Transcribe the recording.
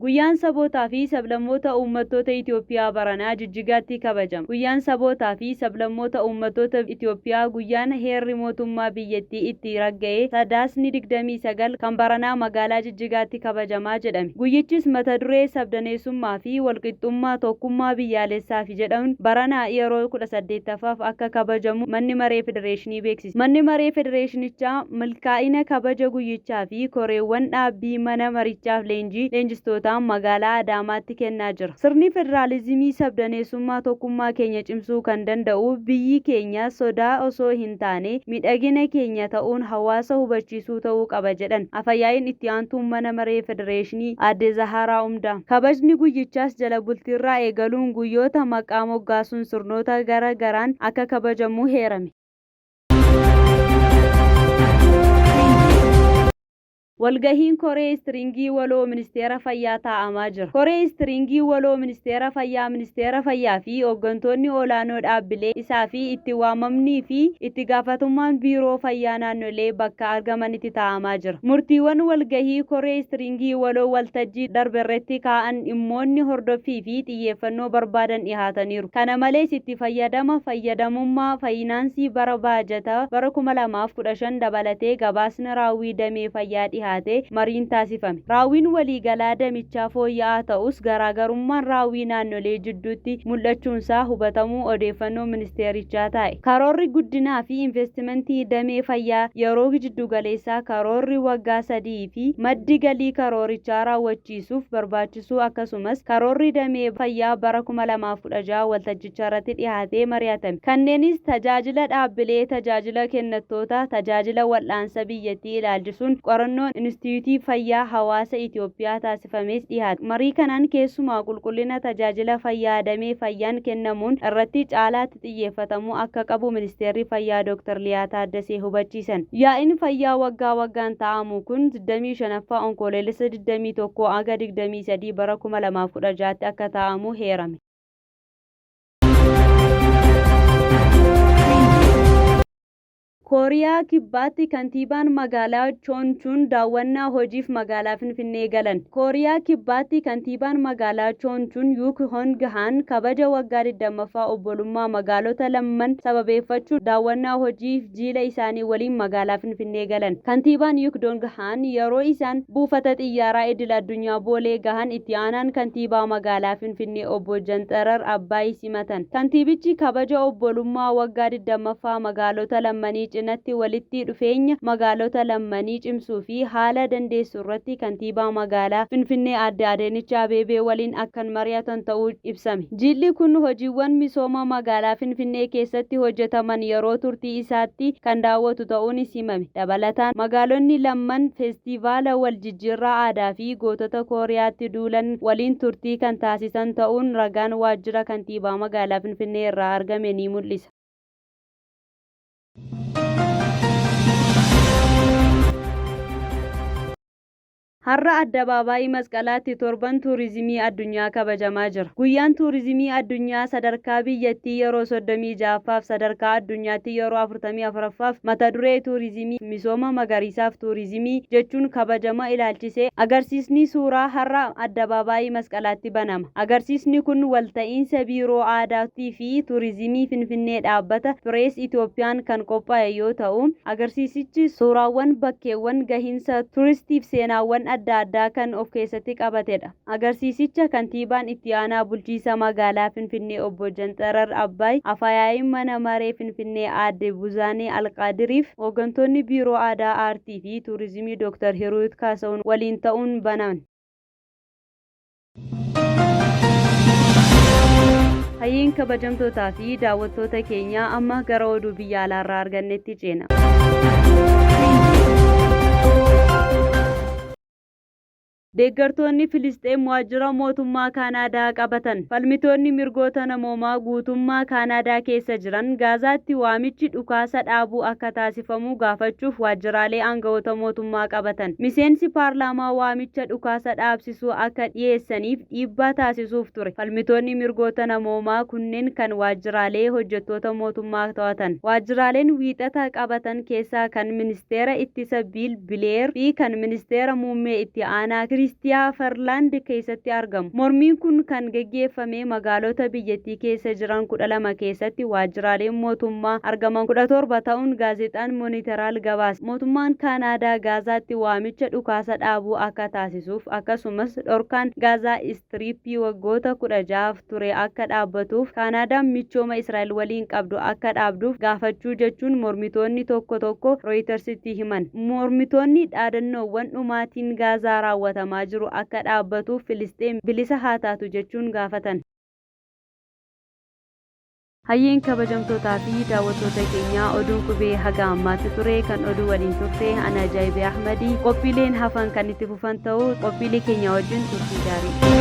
Guyyaan Sabootaa fi Sablammoota Uummattoota Itiyoophiyaa baranaa Jijjigaatti kabajama. Guyyaan Sabootaa fi Sablammoota Uummattoota Itiyoophiyaa guyyaan heerri mootummaa biyyattii itti ragga'e Sadaasni 29 kan baranaa magaalaa Jijjigaatti kabajamaa jedhame. Guyyichis mata duree Sabdaneessummaa fi Walqixxummaa Tokkummaa Biyyaalessaafi jedhuun barana yeroo 18ffaaf akka kabajamu Manni Maree Federeeshinii beeksise. Manni Maree Federeeshinichaa milkaa'ina kabaja guyyichaa fi koreewwan dhaabbii mana marichaaf leenjii leenjistootaa magaalaa Adaamaatti kennaa jira. Sirni federaalizimii sabdaneessummaa tokkummaa keenya cimsuu kan danda'u biyyi keenya sodaa osoo hin taane miidhagina keenya ta'uun hawaasa hubachiisuu ta'uu qaba jedhan Afayaa'iin Itti Aantuun Mana Maree Federeeshinii Aadde Zahaaraa Umdaa. Kabajni guyyichaas jala bultiirraa eegaluun guyyoota maqaa moggaasuun sirnoota gara garaan akka kabajamu heerame. Walgahiin Koree Istiriingii Waloo Ministeera Fayyaa taa'amaa jira. Koree Istiriingii Waloo Ministeera Fayyaa Ministeera Fayyaa fi hooggantoonni olaanoo dhaabbilee isaa fi itti waamamnii fi itti gaafatummaan Biiroo Fayyaa naannolee bakka argamanitti taa'amaa jira. Murtiiwwan walgahii Koree Istiriingii Waloo waltajjii darberratti kaa'an dhimmoonni hordoffii fi xiyyeeffannoo barbaadan dhihaataniiru. Kana malees itti fayyadama fayyadamummaa fayinaansii bara baajata bara 2015 dabalatee gabaasni raawwii damee fayyaa dhihaatee mariin taasifame. Raawwiin waliigalaa damichaa fooyya'aa ta'us garaagarummaan raawwii naannolee jidduutti mul'achuunsaa hubatamuu odeeffannoon ministeerichaa taa'e. Karoorri guddinaa fi inveestimentii damee fayyaa yeroo jiddugaleessaa, karoorri waggaa sadii fi maddi galii karoorichaa raawwachiisuuf barbaachisuu akkasumas karoorri damee fayyaa bara 2016 waltajjicharratti dhihaatee mari'atame. Kanneenis tajaajila dhaabbilee tajaajila kennattoota tajaajila wal'aansa biyyattii ilaalchisuun qorannoon Inistiyuutii Fayyaa Hawaasa Itiyoophiyaa taasifames dhihaate. Marii kanaan keessumaa qulqullina tajaajila fayyaa damee fayyaan kennamuun irratti caalaatti xiyyeeffatamuu akka qabu Ministeerri Fayyaa Dooktar Liyaa Taaddasee hubachiisan. Yaa'iin fayyaa waggaa waggaan taa'amu kun 25ffaa Onkoloolessa 21 hanga 23 bara 2016tti akka taa'amu heerame. Kooriyaa Kibbaatti Kantiibaan Magaalaa Choonchuun daawwannaa hojiif magaalaa Finfinnee galan. Kooriyaa Kibbaatti Kantiibaan Magaalaa Choonchuun Yuuk Hong Haan kabaja waggaa 20ffaa obbolummaa magaalota lamman sababeeffachuun daawwannaa hojiif jiila isaanii waliin magaalaa Finfinnee galan. Kantiibaan Yuuk Dong Haan yeroo isaan buufata xiyyaaraa idil addunyaa Boolee gahan itti aanaan kantiibaa magaalaa Finfinnee obbo Janxarar Abbaay simatan. Kantiibichi kabaja obbolummaa waggaa 20ffaa magaalota lammanii cinatti walitti dhufeenya magaalota lammanii cimsuu fi haala dandeessurratti kantiibaa magaalaa Finfinnee aadde Adaanech Abeebee waliin akkan mari'atan ta'uu ibsame. Jilli kun hojiiwwan misooma magaalaa Finfinnee keessatti hojjetaman yeroo turtii isaatti kan daawwatu ta'uunis himame. Dabalataan magaalonni lamman feestivaala wal jijjiirraa aadaa fi gootota Kooriyaatti duulan waliin turtii kan taasisan ta'uun ragaan Waajjira Kantiibaa Magaalaa Finfinnee irraa argame ni mul'isa. Har'a Addabaabaayii Masqalaatti Torban Tuurizimii Addunyaa kabajamaa jira. Guyyaan Tuurizimii Addunyaa sadarkaa biyyattii yeroo 36ffaaf, sadarkaa addunyaatti yeroo 44ffaaf mata duree Tuurizimii Misooma Magariisaaf Tuurizimii jechuun kabajama ilaalchisee agarsiisni suuraa har'a Addabaabaayii Masqalaatti banama. Agarsiisni kun walta'iinsa Biiroo Aadaa fi Tuurizimii Finfinnee Dhaabbata Pirees Itoophiyaan kan qophaa'e yoo ta'u, agarsiisichi suuraawwan bakkeewwan gahinsa turistiif seenaawwan adda addaa kan of keessatti qabatedha. Agarsiisicha Kantiibaan Itti Aanaa Bulchiisa Magaalaa Finfinnee Obbo Janxarar Abbaay, Afayaa'iin Mana Maree Finfinnee Aadde Buzaanee Alqaadiriif hooggantoonni Biiroo Aadaa, Aartii fi Tuurizimii Dooktar Hiruut Kaasahun waliin ta'uun banan. Hayyeen kabajamtootaa fi daawwattoota keenyaa amma gara oduu biyya alaarraa argannetti ceena. Deeggartoonni Filisxeem waajjira mootummaa Kaanaadaa qabatan. Falmitoonni mirgoota namoomaa guutummaa Kaanaadaa keessa jiran Gaazaatti waamichi dhukaasa dhaabuu akka taasifamu gaafachuuf waajjiraalee aanga'oota mootummaa qabatan. Miseensi paarlaamaa waamicha dhukaasa dhaabsisuu akka dhiyeessaniif dhiibbaa taasisuuf ture. Falmitoonni mirgoota namoomaa kunneen kan waajjiraalee hojjettoota mootummaa to'atan. Waajjiraaleen Wiixata qabatan keessaa kan Ministeera Ittisa Biil Bileer fi kan Ministeera Muummee Itti Aanaa Kiriis Kiriistiyaa Ferlaand keessatti argamu. Mormiin kun kan geggeeffame magaalota biyyattii keessa jiran 12 keessatti waajjiraaleen mootummaa argaman 17 ta'uun gaazexaan Moniteraal gabaase. Mootummaan Kaanaadaa Gaazaatti waamicha dhukaasa dhaabuu akka taasisuuf akkasumas dhorkaan Gaazaa Istiriippii waggoota 16f ture akka dhaabbatuuf Kaanaadaan michooma Israa'el waliin qabdu akka dhaabduuf gaafachuu jechuun mormitoonni tokko tokko Rooyitarsitti himan. Mormitoonni dhaadannoowwan dhumaatiin Gaazaa raawwatamaa jiru akka dhaabbatuuf Filisxeem bilisa haa taatu jechuun gaafatan. Hayyeen kabajamtootaa fi daawwattoota keenyaa oduun qubee haga ammaatti ture kan oduu waliin turte ana Ajaa'ibee Ahmadii qophiileen hafan kan itti fufan ta'uu qophiilee keenya wajjin turtii gaarii.